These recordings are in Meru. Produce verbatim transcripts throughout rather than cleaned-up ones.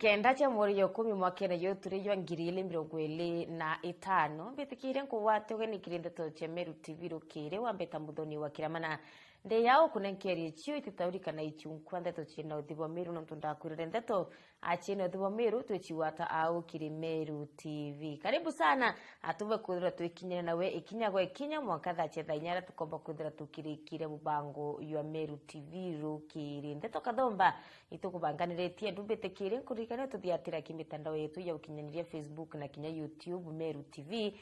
Kenda cia mweri jwa ikumi mwakene juju turi jwa ngiri ili mirongo ili na itano, mbitikiire nkugwate ugeni kiri ndeto cia Meru T V rukiri, wambita Muthoni wa Kiramana. Ndi yao kunenkerie cio ititaurika na ichunkwa ndeto ciina uthi bwa Meru, nontu ndakwirire ndeto a ciina uthi bwa Meru twicigwata au kiri Meru T V. Karibu sana, atuve kwithirwa twikinyana nawe ikinya gwa ikinya mwanka thaa cia thaa inya aria tukomba kwithirwa tukirikire mubango jwa Meru T V rukiri. Ndeto kathomba itukubanganiritie, ndumbitikiire nkuririkania ututhiatira ki mitandao yetu ya ukinyaniria, Facebook na kinya YouTube, Meru T V,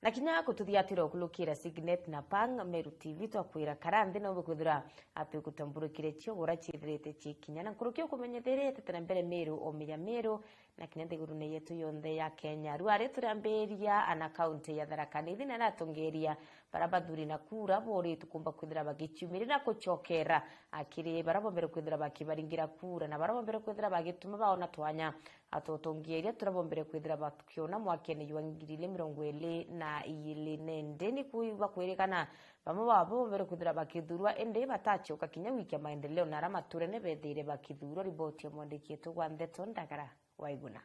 na kinya kututhiatira ukulukira Signet na Pang, Meru T V. Twakwira kara nthi na ubu kwithirwa atwikutamburukire cio bura ciithirite cikinya na nkuruki ukumenyethirite tena mbere Meru, omi ya Meru, na kinya nthigurune yetu yonthe ya Kenya. Ruari turiambiria ana kaunti ya Tharaka Nithi na iratongeria bara bathuri na kura bori tukumba kwithira bagiciumiria na kucokera akiri bara bombere kwithira bakibaringira kura na bara bombere kwithira bagituma baona twanya atutongieria turia bombere kwithira bakiona mwakene jwa ngiri ili mirongo ili na ili. Nende ni kuigua kwirikana bamwe babo bombere kwithira bakithurwa indi batachoka kinya gwikia maendeleo na ara maturene bethire bakithurwa. Riboti ya mwandiki wetu wa ndeto Ndagara Waiguna.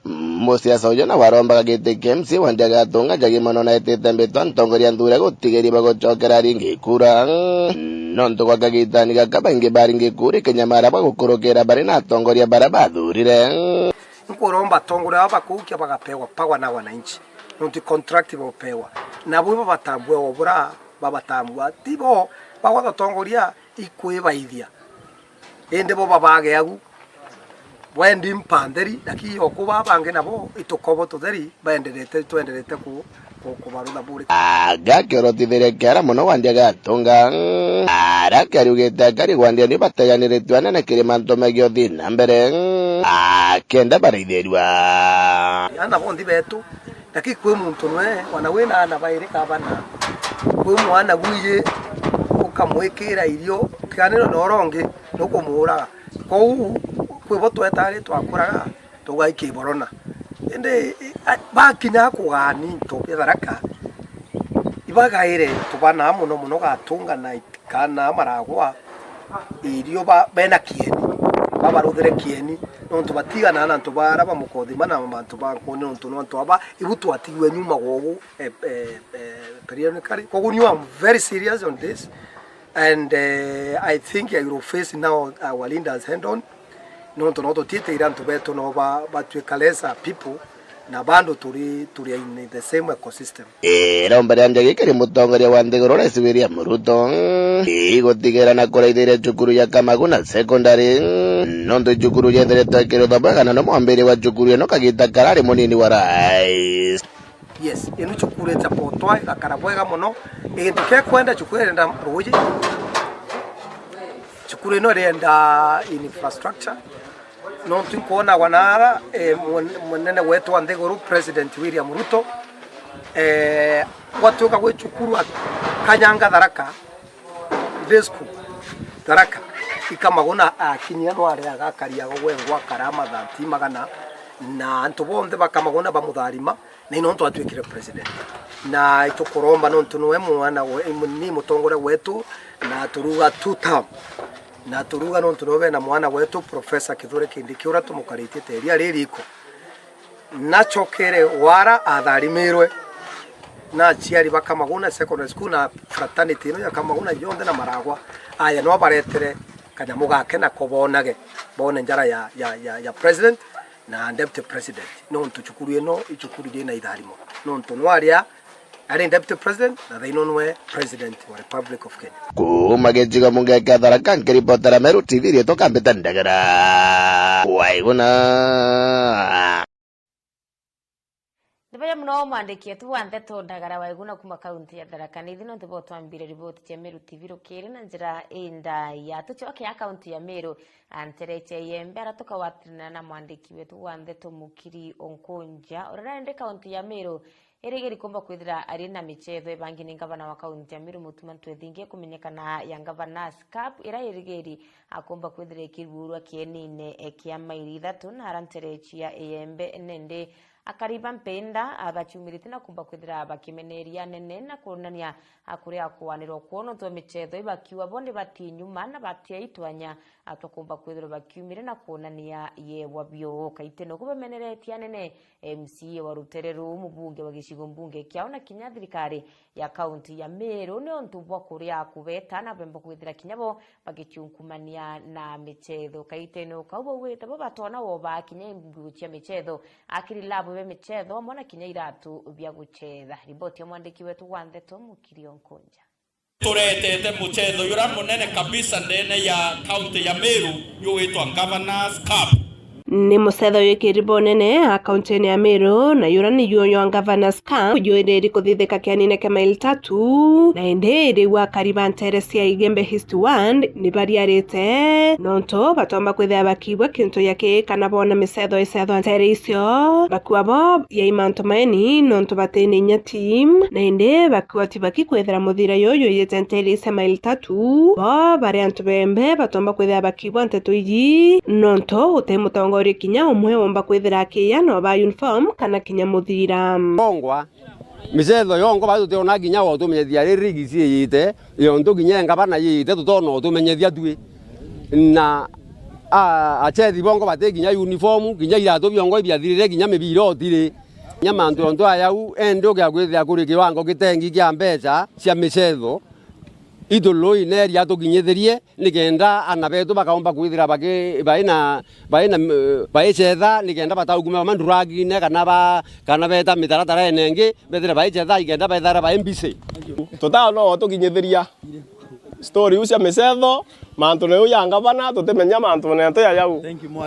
Musiasa uju na warombaga giti kia M C wa Ndiagatunga Njagi Mono na etite mbitwa ntongoria nthure gutigeria bagucokera ringi kura. Nontu gwa kagitani gaka baingi baringi kura ikinyamara bwa gukurukira bari na atongoria bara bathurire. Nkuromba atongoria aba bakuukia bagapewa power na wananchi. Nontu contract baupewa. Nabo ibo batambua obura babatambua. Tibo bagwata atongoria ikwibaithia. Indi bo babage agu. Bwendi mpa ntheri, lakini okuba bangi nabo itukobo tutheri baenderete, twenderete ku-, ku-, kubarutha buri. Aga kiorotithirie kiara mono wa Ndiagatunga. Ara kiariugite akari gwa Ndiani bateganiritue anene kiri mantu megio thi na mbere. Akenda baraithirua. Ana bonthi betu, lakini kwi muntu nwe, wana wina ana bairi ka bana. Kwi mwana gwiye ukamwikira irio, kiganiro na urongi, nukumuuraga. Kou kwi bo twetari twakuraga, tugaiki borona. Indi, a, bakinya kugaani into bia Tharaka, ibagaire tubana mono mono Gatunga na it-, kana maragwa, irio ba, bena kieni, babaruthire kieni, nontu batigana na antu bara bamukothima na mantu ba nkuni, nontu no antu aba, ibu twatigwe nyuma gwogu, eh, eh, eh, periodically. Kogu niu I'm very serious on this, and, eh, I think I will face now our leaders head on, nontu no tutiitire antu betu no ba, batuika lesser people, na bado turi, turi in the same ecosystem. Iromba ria Njagi kiri mutongoria wa nthiguru Rais William Ruto, igutigira na kuraithiria cukuru ya Kamaguna Secondary, nontu cukuru yethiritwe ikirutha bwega na no mwambiri wa cukuru ino kagita karari munini wa rais. Yes, ino cukuru ita potwa igakara bwega mono. Igintu kia kwenda cukuru irenda ruuji. Cukuru ino irenda infrastructure. Nontu nkwonagwa nara, eh, mun-, munene wetu wa nthiguru, President William Ruto, eh, gwatuika gwi cukuru akanyanga Tharaka, day school, Tharaka, ikamaguna akinyia no aria agakaria gwengwa akara mathanti magana, na antu bonthe bakamaguna bamutharima, na ino nontu atwikire president. Na itukuromba nontu niwe mwana we, ni mutongoria wetu, na turuga two term. Na turuga nontu niwe bena mwana wetu, Professor Kithure Kindiki, uria tumukaritie ta iria ririko. Nachokere wara atharimirwe. Na aciari ba Kamaguna Secondary School na fraternity ino ya Kamaguna yonthe na maragwa. Aya no baretere kanyamu gake na kobonage. Bone njara ya, ya, ya, ya president na deputy president. Nontu cukuru ino i cukuru ina itharimo. Nontu nwaria ari deputy president, na thaino nwe president wa Republic of Kenya. Kuuma gicigo munge kia Tharaka, nkiripotera Meru T V, riitwa Kambita Ndagara. Waiguna. Ni baya muno mwandiki wetu wa ndeto Ndagara Waiguna kuuma kaunti ya Tharaka Nithi, nontu bo twambire riboti cia Meru T V rukiri na njira indaya. Tucoke a kaunti ya Meru, a ntere cia Iembe, ara tukagwatirana na mwandiki wetu wa ndeto Mukiri Onkonja. Urera indi kaunti ya Meru irigiri kumba kwithira ari na michetho ibangi ni ngavana wa kaunti ya Meru Mutuma Ntwethingia, kumenyekana ya Governors Cup, ira irigiri akumba kwithira ikiruurwa kienine kia maili ithatu na ara ntere cia Iembe, nende Akari ba Mpinda, a, baciumiritie na kumba kwithira bakimeneria anene na kwonania, a, kuria kwanirwa kwoo nontu bwa michetho ii, bakiuga bo ni bati nyuma na bati aitwanya, a, twa kumba kwithirwa bakiumire na kwonania yewa bio. Kaite noku bameneretie anene, M C A wa rutere ruu, mubunge wa gicigo mbunge kiao na kinya thirikari ya kaunti ya Meru ni untu bwa kuria kubeta na bemba kwithira kinya bo bagiciunkumania na michetho. Kaitene o kau baugite bo batona woba kinya nguo cia michetho, akiri labu bia michetho amwe na kinya iratu bia guchetha. Riboti ya mwandiki wetu wa ndeto Mukiri Onkonja. Turetete muchetho jura munene kabisa ndene ya kaunti ya Meru, jugwitwa Governors Cup. Ni mucetho wikiri bunene a kaunti-ini ya Meru, na yura ni juo jwa Governors Cup, juiriri kuthithika kianine kia maili tatu, na indi riu akari ba ntere cia Igembe East Ward ni bariarite, nontu batomba kwithira bakiigua kintu ya kii kana boona micetho icethwa ntere icio, bakiuga bo yai mantu maeni, nontu batini inya team, na indi bakiuga ti baki kwithira muthira juju jujite ntere icia maili tatu, bo bari antu bembe batomba kwithira bakiigua nteto iji, nontu guti mutongoria kinya umwe umba kwithira akiia na uba uniform kana kinya muthira. Ongwa, micetho yongwa bari tutiona kinya wa utumenyethia riri giciite, yontu kinya engavana yiite tutona utumenyethia tui. Na, a, achethi bongwa bati kinya uniform, kinya iratu biongo ibiathirire, kinya mibira utiri. Kinya mantu yontu ayau, endi ukia kwithira kuri kiwango gitengi kia mbeca cia micetho, itului neria tukinyithirie, nikenda ana betu bakaumba kwithira baki-, baina, baina, baicetha, nikenda bataukuma bama nduragine, kana ba, kana beta mitaratara ene ingi, bethire baicetha, ikenda bethara bai mbisi. Tutaona o tukinyithiria story iu cia micetho, mantu niu ya ngavana, tutimenya mantu netu ya yau.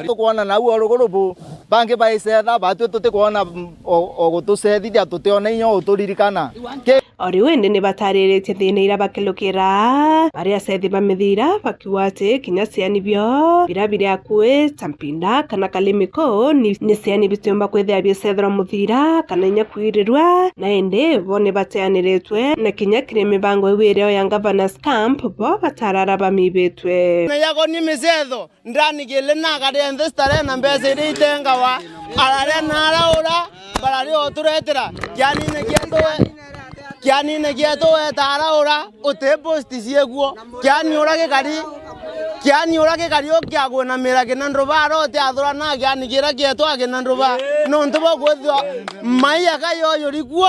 Tukwona nau o ruguru bu, bangi baicetha, batwi tutikwona, mm, o, o gutucethithia, tutiona inya uturirikana. Ki- O riu indi ni batariritie thina iria bakilukira, bari acethi ba mithira bakiuga ati kinya ciani bio, biria biri akui ta mpinda kana kalimiko, ni, ni ciani bitiumba kwithira biicethirwa muthira kana inya kwirirwa, na indi bo ni bateaniritwe na kinya kiri mibango iu irio ya Governors Camp, bo batarara bamibitwe. Na yago ni micetho, Ndani kili na akaria nthi starehe na mbeca iria itengawa. Araria na araura, bararia uturetera. Kianine kietu we, kianine kietu weta araura, uti posti ciekuo. Kiani ura gikari, kiani ura gikari ukia kwinamira kina nduba, ara uti athura na kiani kira kietu akina nduba. Nontu bwa kwithirwa mai aka yoyuri kuo,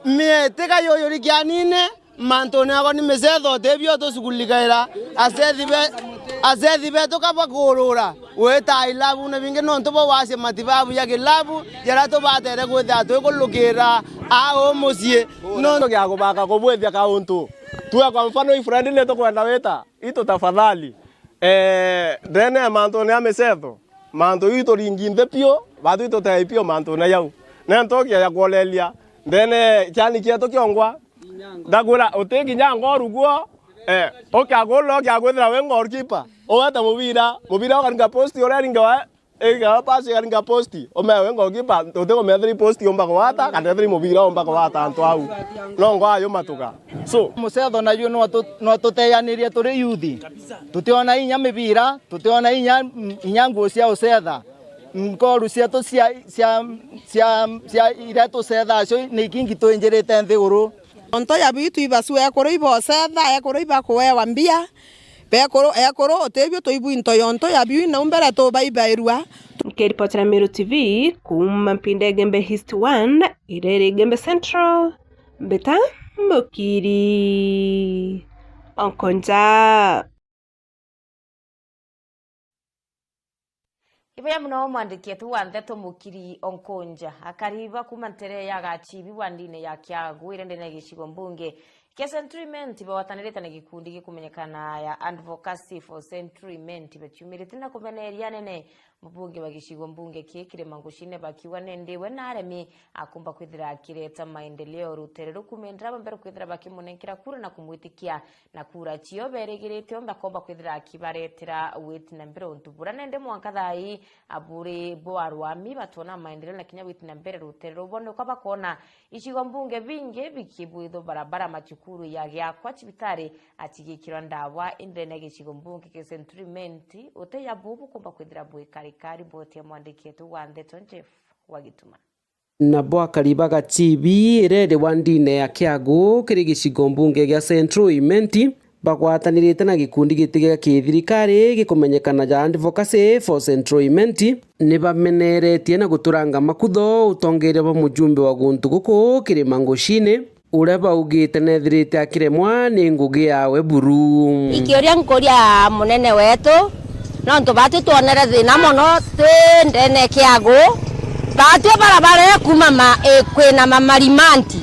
mieti ka yoyuri kianine, Mantune ago ni micetho, utibio tucugulikaira. Acethi be-, acethi betu ka bakurura, wita ilabu na bingi nontu bo wacia matibabu ya kilabu, jaria tubatere kwithira twikulukira au mucii. Nontu gia kubaka kubwithia kauntu. Tuwe kwa mfano, i friend ni tukwenda wita, itu tafadhali. Eh, ndene ya mantune ya micetho, mantu iu ituringi nthi piu, batu itutei piu mantune jau. Nentu ukia ya kuoleria, ndene kiani kietu kiongwa, ndakwira uti kinya ngoru guo, eh, ukiagurira ukiagwithira wi goalkeeper, uwete mubira, mubira ukaringa posti uria aringawa, igawa pasi ikaringa posti, umewe goalkeeper, uti kumethiri posti umba kuwata, kana ethiri mubira umba kuwata antu au. No ngwa ayo matuka. So, mucetho naju no tu-, no tuteyanirie turi yuthi. Tutiona inya mibira, tutiona inya, inya nguo cia ucetha. Nkoru cietu cia, cia, cia, cia iria tucethaa cio ni ikingi twinjirite nthiguru. Onto ya biu twibacu ekuru ibocetha, ekuru ibakuewa mbia, bekuru, ekuru utibio tuibwinto yonto ya biu inau mbere tubaibairua. Nkiripotera Meru T V kuuma Mpinda Igembe East Ward, iriri Igembe Central, mbita Mukiri Onkonja. Ibuya muno mwandiki wetu wa nteto Mukiri Onkonja. Akari ba kuuma ntere ya Gachibi wandine ya Kiagu, iri ndene ya gicigo mbunge kia Central Imenti, bagwatanirite na gikundi gikumenyekana ya Advocacy for Central Imenti, baciumirite na kumeneria anene mubunge wa gicigo mbunge kii Kirima Ngucine, bakiuga nindi we na aremi akumba kwithira akireta maendeleo rutere rukumendera bambere kwithira bakimunenkera kura na kumwitikia na kura cio berigirite ombe akomba kwithira akibaretera witi na mbere untu bura nende mwanka thaa ii aburi bo arwami batona maendeleo na kinya witi na mbere rutere rubone uka bakona icigo mbunge bingi bikibwithwa barabara, macukuru ya giakwa, cibitari acigikirwa ndawa indene gicigo mbunge kia Central Imenti. Uteya bubu kumba kwithira bwikarika. Riboti ya mwandiki wetu wa ndeto Jeff wa Gituma. Nabo akari ba Gachibi, iria iri wandine ya Kiagu, kiri gicigo mbunge gia Central Imenti, bagwatanirite na gikundi giti gia kithirikari gikumenyekana ja Advocacy for Central Imenti, ni bameneretie na guturanga makutho utongeria bwa mujumbe wa guntu guku Kirima Ngucini, uria baugite neethirite akiremwa ni ngugi yawe buru. Ikiuria nkuria munene wetu, nontu batwi twonere thina mono twi ndene Kiagu. Batwi barabara ii kuuma ma, ii kwina mamarimanti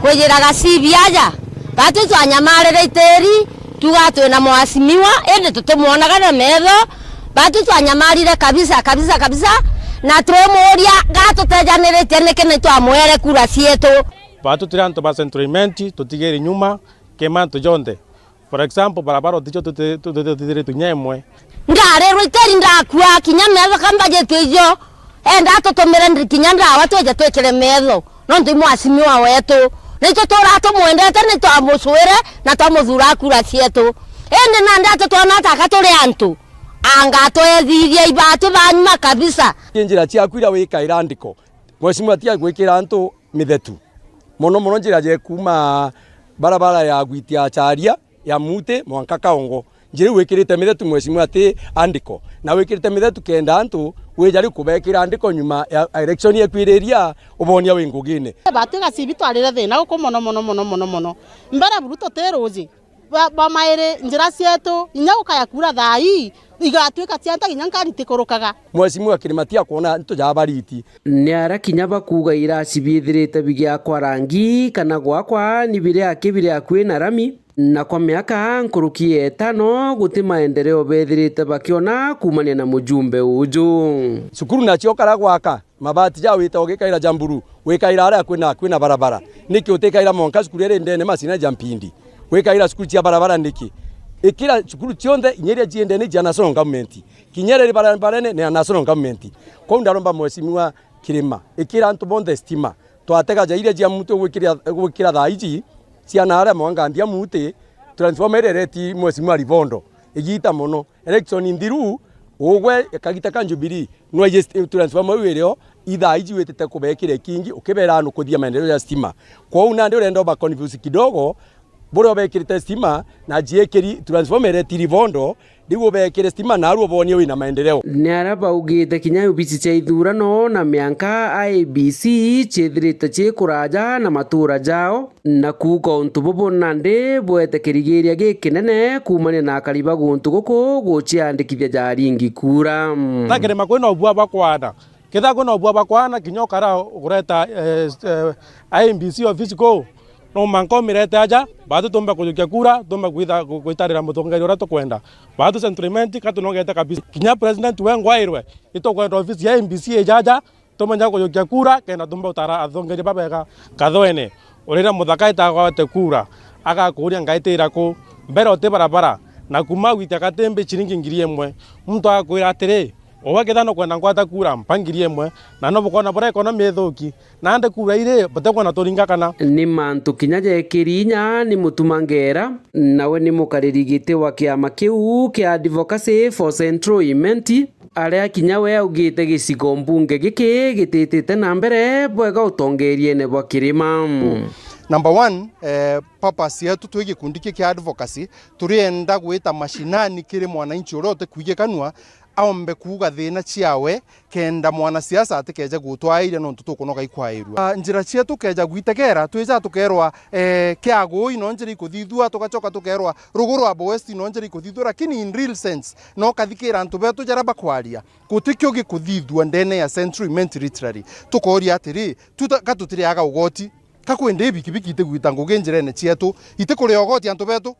kwijira Gachibi aja, batwi twanyamarire itiri, tuga twina mwasimiwa, indi tutimwonaga na metho. Batwi twanyamarire kabisa, kabisa, kabisa, na turimuuria gatutejaniritie niki ni twamwere kura cietu. Baatwi turi antu ba Central Imenti, tutigiri nyuma, kiri mantu jonthe. For example, barabara uticio tuti-, tuti-, tutithiritwe kinya imwe. Ndarirwe itiri ndakua, kinya metho ka mbajitwe ijo, enda atutumire ndi-, kinya ndawa twije twikire metho, nontu i mwasimiwa wetu. Nikio turaa tumwendete, ni twamucuire na twamuthura kura cietu. Indi nandi ati twona ata ka turi antu, anga twethithia ibatwi ba nyuma kabisa. Njira ciaku iria wikaira ndiko, mwesimiwa tiga gwikira antu mithetu. Mono mono njira ja kuuma barabara ya gwitia Charia, ya Muti, mwanka Kaongo. Njira iu wikirite mithetu, mwesimiwa, ti andiko. Na wikirite mithetu kenda antu wija riu kubekira andiko nyuma ya election yekwiriria, ubonia wi ngugine. Batwi Gachibi twarire thina guku mono, mono, mono, mono, mono. Mbere buru tuti ruuji. Ba-, bamairi njira cietu, inya gukaya kura thaa ii, igatwika cianta kinya ngari tikurukaga. Mwesimiwa Kirima tia kwona antu ja bariti. Ni aria kinya bakuuga iraci biithirite bigiakwa rangi kana gwakwa ni biri aki biri akui na rami, na kwa miaka nkuruki ya itano guti maendeleo beethirite bakiona kuumania na mujumbe uju. Cukuru nacio ukara gwaka, mabati ja wita ugikaira ja mburu, wikaira aria kwina, kwina barabara. Niki utikaira mwanka cukuru iria iri ndene masina ja mpindi? Wikaira cukuru cia barabara niki? Ikira cukuru cionthe, inya iria ciendene cia national government. Kinya iria iri barabarene ni ya national government. Kwou ndaromba mwesimiwa Kirima, ikira antu bonthe stima. Twatega ja iria cia muntu gwikira, gwikira thaa iji, ciana aria mwangandia muti, transformer iria ireti mwesimiwa Ribondo. Igita mono. Election nthiru, ugwe kagita ka Jubilee, nwaije st-, transformer iu irio, ithaa iji witite kubekira ikingi, ukibera nukuthia maendeleo ya stima. Kwou nandi urenda uba confuse kidogo, buria ubekirite stima, na jiekiri transformer ireti Ribondo, riu ubekire stima, naru ubonie wina maendeleo. Ni aria baugite kinya obici cia ithurano na mianka I E B C ciithirite ci kuraja na matura jao. Na kuuga untu bubu nandi bwete kirigiria gikinene kuumania na akari ba guntu guku guciandikithia ja aringi kura. Na kirima kwina ubua bwa kwana. Kethira kwina ubua bwa kwana, kinya ukara ukureta, eh, eh, I E B C office kuu, no mwanka umirete aja, baatu tumbe kujukia kura, tumbe kwitha-, ku-, kwitarira mutongeria uria tukwenda. Baatu Central Imenti ka tunogete kabisa. Kinya president we ngwairwe, itukwenda ofisi ya I E B C ijaja, tumenya kujukia kura, kenda tumba utara athongeria babega. Kathwene, urira muthaka itagwate kura, agakuria ngaitira ku? Mbere uti barabara, na kuma gwitia katimbi ciringi ngiri imwe. Muntu agakwira atiri, uwe kethira nukwenda ngwata kura, mpa ngiri imwe, na no bukona buria economy ithuki. Nandi kura iri, butikwona turinga kana? Ni mantu kinya jekiri inya ni Mutuma Ngera, nawe ni mukariri giti wa kiama kiu kia Advocacy for Central Imenti, aria kinya we augite gicigo mbunge giki gititite na mbere bwega utongeriene bwa kirima. Number one, eh, purpose yetu twi gikundi ki kia advocacy, turienda gwita mashinani kiri mwananchi uria utikuigikanua, aombe kuuga thina ciawe, kenda mwanasiasa atikeje gutwairia nontu tukunoga ikwairua. Ah, njira cietu keja gwitegera, twija tukerwa, eh, Kiagui no njira ikuthithua, tugacoka tukerwa Ruguru Abo West no njira ikuthithua, lakini in real sense, no kathikira antu betu jaria bakwaria, gutikio gikuthithua ndene ya Central Imenti literally. Tukoria atiri, tuta-, ka tutiriaga ugoti? Ka kwindi bikibiki itigwita ngugi njirene cietu, itikuria ugoti antu betu?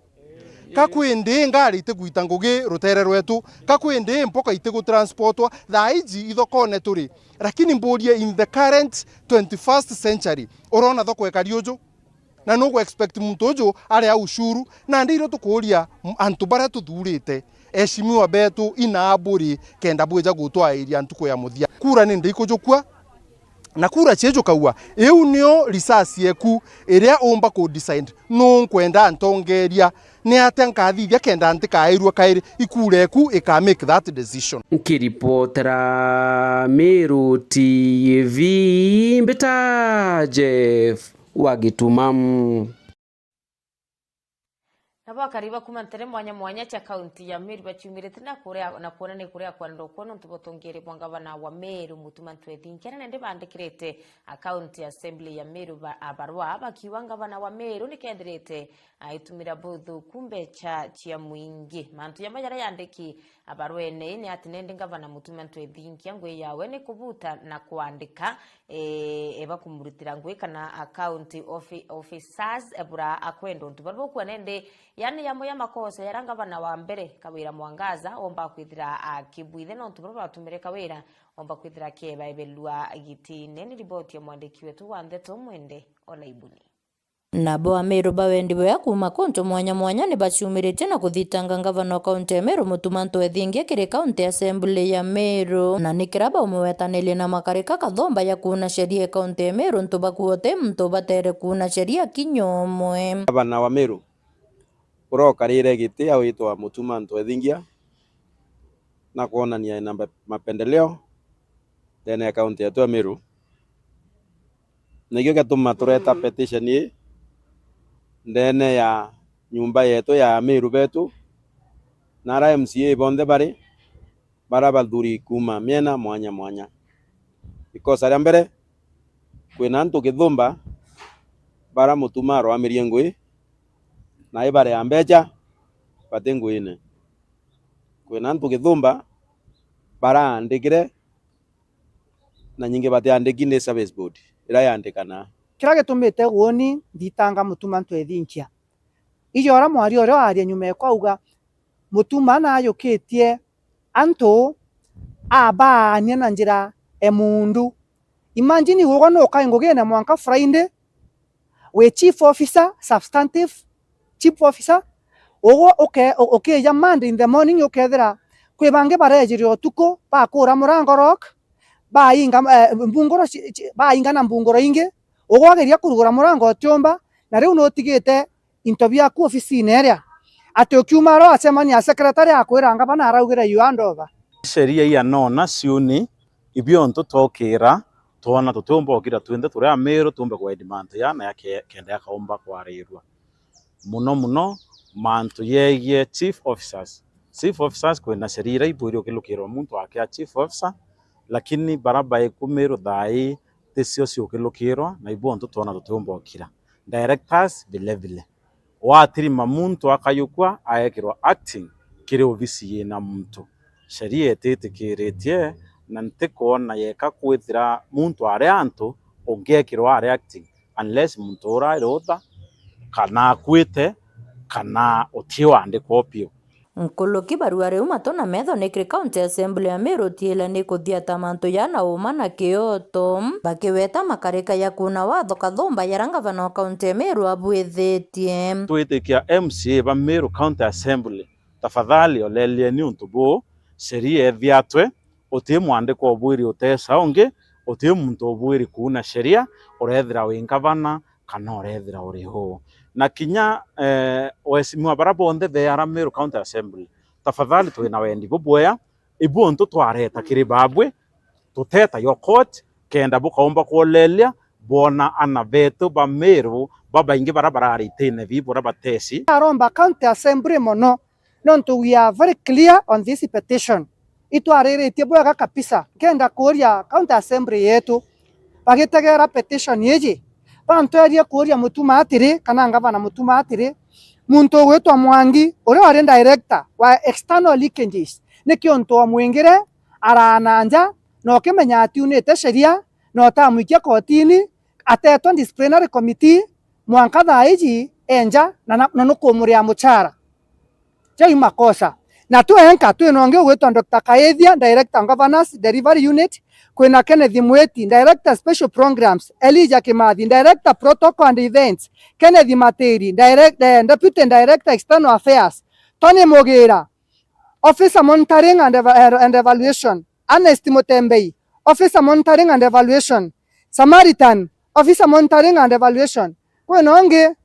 Ka kwindi ngari itigwita ngugi rutere rwetu? Ka kwindi mpoka itigutransportwa? Thaa iji ithokone turi, lakini mburie, in the current twenty-first century, urona thoko ikari uju? Na nugu expect muntu uju aria ushuru? Nandi irio tukuria m-, antu baria tuthurite, eshimiwa betu, inaa buri kenda bwija gutwairia ntuku ya muthia. Kura ni ndikujukua, Na kura cie jukauga, iu nio risasi yeku iria umba ku decide nu nkwenda ntongeria, ni atia nkathithia kenda ntikairua kairi, ikura eku ika make that decision. Nkiripotera Meru T V, mbita Jeff wa Gituma. Nabo akari ba kuuma ntere mwanya mwanya cia kaunti ya Meru baciumirite na kuria, na kuonania kuria kwanirwa kuo nontu bwa utongeeri bwa ngavana wa Meru, Mutuma M'Ethingia, na nandi baandikirite a county assembly ya Meru ba, a barua bakiuga ngavana wa Meru nikethirite aitumira buthuku mbecha cia mwingi. Mantu jamwe jaria yandiki a baruene ii ni ati nandi ngavana Mutuma M'Ethingia ngui yawe ni kubuta na kwandika, ee, eba kumurutira ngui kana a county offi-, officers, ee, bura akwenda untu baria bukua nandi, yani, yamo ya makosa yaria ngavana wa mbere Kawira Mwangaza omba kwithira akibwithe nontu baria batumire Kawira omba kwithira akiebaebelua gitine. Ni riboti ya mwandiki wetu wa ndeto Mwende Olaibuni. Nabo Ameru ba wendi bwea kuuma kuntu mwanya mwanya ni baciumiritie na kuthitanga ngavana wa kaunti ya Meru, Mutuma M'Ethingia, kiri kaunti assembly ya Meru, na ni kira baumwetanirie na makarika kathomba ya kuuna sheria ya kaunti ya Meru, ntu bakuo ti muntu batere kuuna sheria kinya umwe. Ngavana wa Meru uria ukarire giti awitwa Mutuma M'Ethingia, na kwonania ena mbe-, mapendeleo ndene ya kaunti yetu ya Meru. Nikio giatuma tureta petition ii ndene ya nyumba yetu ya Ameru betu, na aria M C A bonthe bari, baria bathuri kuuma miena mwanya mwanya. Ikosa ria mbere, kwina antu kithumba baria Mutuma arwamirie ngui, na ibaria mbecha bati nguine. Kwina antu kithumba baraandikire, na nyingi batiandiki ni service board iria yandikana. Kiria gitumite uuni nthitanga Mutuma M'Ethingia, ija uria mwaria uria waaria nyuma ekwa auga, Mutuma naayukitie antu abaania na njira emundu. Imagine ugwe nukai ngugine mwanka Friday, wi chief officer, substantive chief officer, ugwe uke-, u-, ukija Monday in the morning ukethira kwi bangi barejire utuku, bakura murango lock, bainga, eh, mbunguro ci-, ci-, bainga na mbunguro ingi, ugwe ugeria kurugura murango utiumba, na riu nutigite into biaku ofisine iria. Ati ukiuma aro acemania na secretary akwira ngavana araugire you hand over. Sheria ianona ciuni, ibio ntu twokira, twona tutiumba ukira twinthe turi Ameru tuumbe ku demand ya na ya ke-, kenda yakaumba kwarirua. Muno muno mantu yegie chief officers. Chief officers kwina sheria iria ibwiri ukilukirwa muntu akia chief officer, lakini bara baiku Meru thaai ticio ciukilukirwa, na ibu ntu twona tutiumba ukira. Directors vile vile. Watirima muntu akayukua aekirwa acting kiri obisi yina muntu. Sheria ititikiritie, na ntikwona yeka kwithira muntu ari antu ungiekirwa ari acting, unless muntu ura ari utha, kana akuite, kana uti wandikwa biu. Nkuruki barua riu mato na metho ni kiri County Assembly ya Meru utiila ni kuthiata mantu jaa na uuma na kioto, bakiweta makarika ya kuuna watho kathumba jaria ngavana wa County ya Meru abwithitie. Twitikia M C A ba Meru County Assembly, tafadhali olelieni untu buu, sheria ithiatwe, uti mwandikwa ubwiri uteca ungi, uti muntu ubwiri kuuna sheria, urethira wi ngavana kana urethira uri uu. Na kinya, eh, waheshimiwa bara bonthe be ara Meru County Assembly, tafadhali twina wendi bubwea, ibu untu twareta kiri babwi, tuteta yo court, kenda bukaumba kwolelia, bwona ana betu ba Meru babaingi bara barari itine bi bura bateci. Aromba County Assembly mono, nontu we are very clear on this petition. Itwariritie bwega kabisa. Nkenda kuuria County Assembly yetu, bagitegera petition iji, bantwerie kuuria Mutuma atiri, kana ngavana Mutuma atiri, muntu ugwitwa Mwangi, uria wari director wa external leakages, niki untu omwingire araana nja, na ukimenya atiunite sheria, na utamwikia kotini, atetwa disciplinary committee, mwanka thaa iji e nja na, na, na nukumuria muchara. Jau i makosa. Na twenka, twina ungi ugwitwa Doctor Kaithia, Director Governance Delivery Unit, kwina Kenneth Mwiti, Director Special Programs, Elijah Kimathi, Director Protocol and Events, Kenneth Matiri, Direct-, eh, Deputy Director External Affairs, Tony Mugira, Officer Monitoring and Eva-, and Evaluation, Ernest Mutembei, Officer Monitoring and Evaluation, Samaritan, officer monitoring and evaluation. Kwina ungi,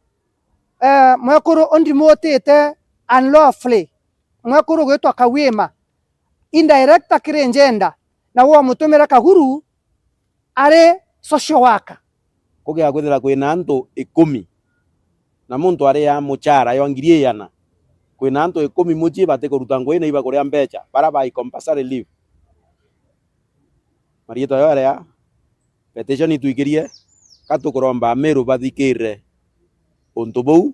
eh, mwekuru undimutite unlawfully, mwekuru gwitwa Kawima, indirector kiri njenda, na wamutumira kaguru ari social worker. Kugia kwithira kwina antu ikumi, na muntu aria muchara yo ngiri igana, kwina antu ikumi mucii batikuruta ngugi na ibakuria mbecha, bara bai compulsory leave. Mariitwa yo aria, petition itwikirie, ka tukuromba Amiru bathikirire untu buu,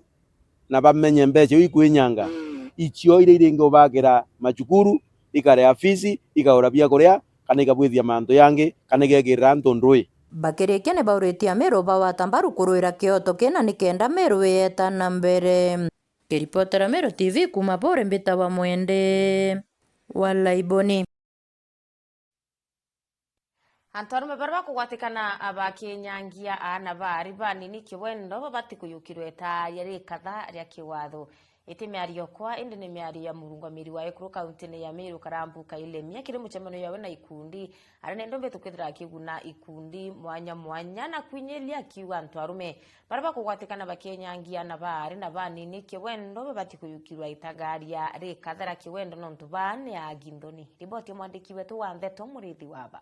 na bamenye mbecha iu ikwinyanga, icio iria iringi ubakira macukuru, ikaria fees, ikagura biakuria, kana ikabwithia mantu yangi, kana igekirira antu ndui. Bakirikia ni bauritie Amiru bagwata mbaru kuruira kioto kina nikenda Miru ieta na mbere. Kiripotera Miru T V kuuma Buuri, mbitagwa Mwende wa Laiboni. Antu arume baria bakugwatikana bakinyangia aana baari banini kiwendo babati kuyukirwa itaari ria rikatha ria kiwatho. Iti miario kwa, indi ni miario ya murungamiri wa ekuru kauntine ya Meru Karambu Kailemia kiri mucemanio yawe na ikundi, aria nendo mbitu kwithira akiguna ikundi mwanya mwanya na kwinyiria akiuga antu arume baria bakugwatikana bakinyangia aana baari na banini kiwendo babati kuyukirwa itagaria rikatha ria kiwendo nontu baa ni agi nthoni. Riboti ya mwandiki wetu wa ndeto Murithi Waba.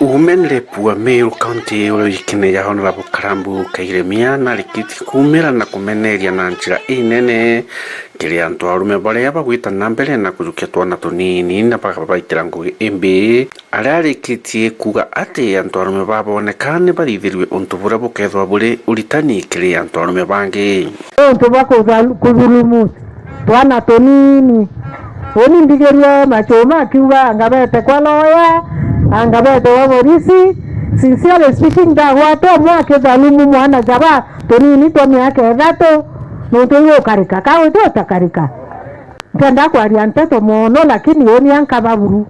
Women Rep wa Meru County uria wikine ya Honorable Karambu Kailemia narikitie kuumira na kumeneria na njira inene kiri antu arume baria bagwita na mbere na kujukia twana tunini na bakabaitira ngugi imbi. Aria arikitie kuuga ati antu arume baboneka ni bathithirue untu buria bukethwa buri uritani kiri antu arume bangi. Untu bwa kuthalu-, kuthulumu twana tunini. Uni mbigirue machuma akiuga anga bete kwa lawyer, anga bete wa borisi. Sincerely speaking, ndagwata umwe akithalumu mwana jaba tunini twa miaka ithatu, nuntu iu ukarika, ka uti utakarika. Ntienda kwaria nteto mono, lakini uni ankaba buru.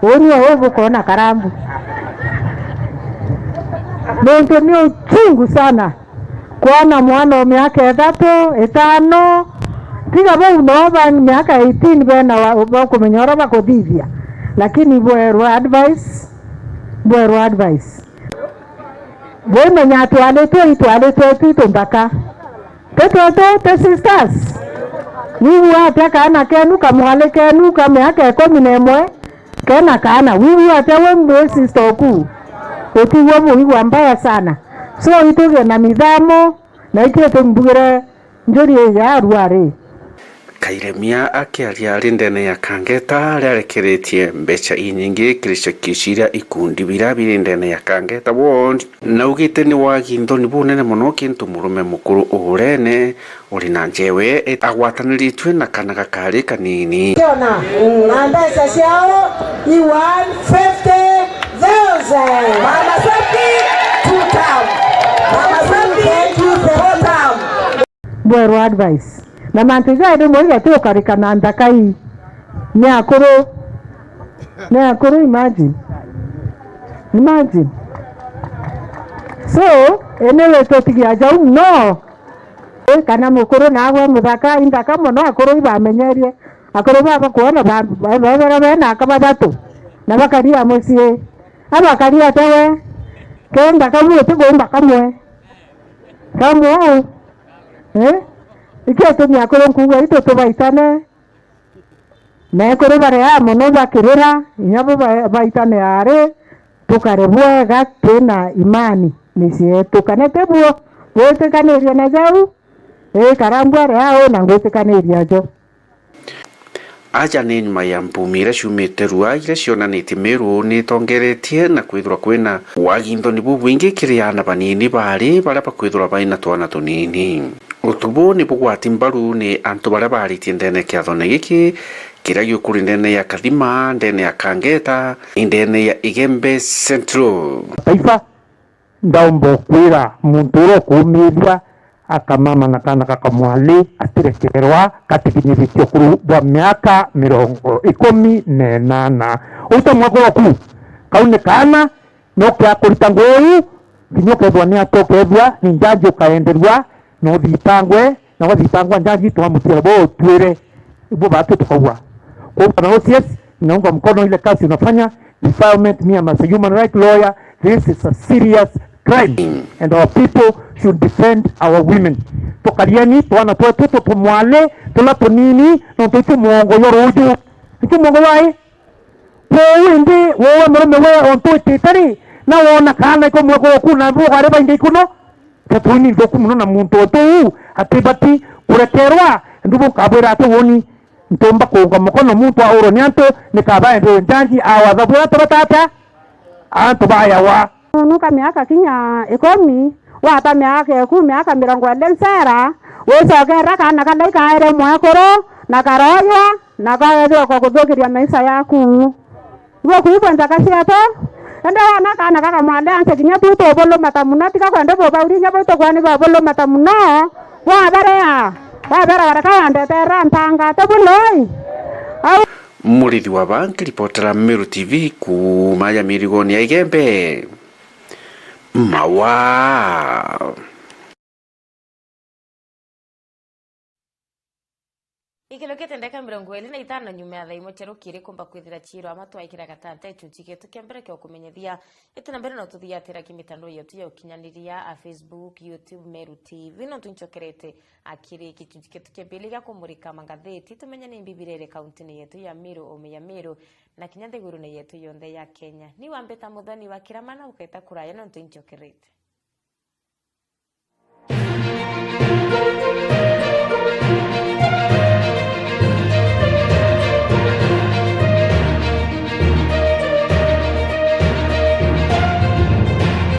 Uni uu bukona Karambu. Nuntu ni uchungu sana kwona mwana wa miaka ithatu, itano, tiga bau no ba miaka eighteen bena wa, bakumenya uria bakuthithia. Lakini bwerwa advice, bwerwa advice. Bwimenya atwaritwe itwaritwe tu tunthaka. Ti twetu, ti sisters. Wigua atia kaana kenu, kamwari kenu ka miaka ikumi na imwe, kena kaana? Wigua atia we mbwi sister oku? Utigua buigua mbaya sana. So itugie na mithamo, na ikio tumbugire njuri ii ya arua ri. Kairemia akiaria ari ndene ya Kangeta, riarekeretie mbeca inyingi kiri ciakio ciria ikundi biria biri ndene ya Kangeta Ward, naugite ni wagi nthoni bunene mono kintu murume mukuru urene uri na njewe agwataniritue na kana gakari kanini. Kiona, na mbeca ciao i one fifty thousand. Mama Safety, two term. Mama Safety, two term. Bwerwa advice. Na mantu jaja rimwe igatukarika na nthaka ii. Ni akuru. Ni akuru, imagine. Imagine. So, ene we tutigia jau, no. Eh, kana mukuru naagwe muthaka, inthaka mono, akuru ibamenyerie. Akuru baba kwona ba, ba, ba, ba, bena aka bathatu. Na bakaria mucii. Abakaria tawe. Kenda kamwe ti kumba kamwe. Kamwe. Eh? Ikio tumi akuru nkuuga itu tubaitane. Na ekuru baria mono bakirira, inya bo ba-, baitane ari, tukare bwega twina imani micii yetu. Kana ti buo, gwitikaniria na jau, ii, Karambu ari au na ngwitikaniria jo. Aja ni nyuma ya mbumi iria ciumite rua iria cionanitie Meru ni itongeretie na kwithirwa kwina wagi nthoni bubwingi kiri aana banini baari baria bakwithirwa baina twana tunini. Untu buu ni bugwati mbaru ni antu baria baaritie ndene kiathone giki kiria giukuri ndene ya Kathima, ndene ya Kangeta, ndene ya Igembe Central. Taifa, ndaumba ukwira muntu uria ukuumithia akamama na kaana ka kamwari atirekerwa gatikinyithitio ukuru bwa miaka mirongo ikumi na inana. Uta mwakuru oku, kau ni kaana, no kia kurita ngugi, kinya ukethwa ni atia ukethua, ni njanji ukaenderua, no thitangwe, na wathitangwa njanji twamutiira bo twire, ibo batu tukauga. Kwa hivyo na O C S, naunga mkono ile kazi unafanya. Defilement, me, I'm as a human right lawyer, this is a serious crime and our people should defend our women. Tukarieni twana twetu tutumwale tula tunini, nontu itu mwongo yo ruju. Itu mwongo yo ai? Kwou indi, wowe murume we ontu witite ri, na wona kaana ikumwe guku na bugari baingi ikuno, tatuni nthuku muno na muntu ontu uu atibati kurekerwa. Ndubu nkabwira ati woni ntumba kuunga mukono muntu aurwo ni antu, nikaba ende njanji awatha bwira antu batata, antu bayawa. Nuka miaka kinya ikumi, wata miaka iku, miaka mirongo iri ncera, wicokera kaana karia ikaere mwekuru, na karoywa, na kaethirwa kwa kuthukiria maisha yaku. Iwe kuigua nthaka cietu, indi wona kaana kakamwalea nse kinya tu tubulumata muno, tiga kwenda bubauri inya bau tukwani babulumata muno, wabarea, wabera bareka wandeterera ntanga, tubuloi. Au Murithi wa ba nkiripotera Meru T V kuuma ya mirigoni ya Igembe. Mawa. Ikilukite ndeka mirongo iri na itano nyuma ya thaa imwe cia rukiri kumba kwithira ciirwa ama twaikira gatata gicunci gietu kia mbere kia ukumenyethia. Itu na mbere no tuthiatira ki mitandao yetu ya ukinyaniria, a Facebook, YouTube, Meru T V, no tunchokerete akiri gicunci gietu kia mbere gia kumurika mangatheti, tumenye ni mbibirere kauntini yetu ya Meru, ome ya Meru, na kinya nthigurune yetu yonthe ya Kenya. Ni wambita muthoni wa kirama na ukaita kuraya no tunchokerete.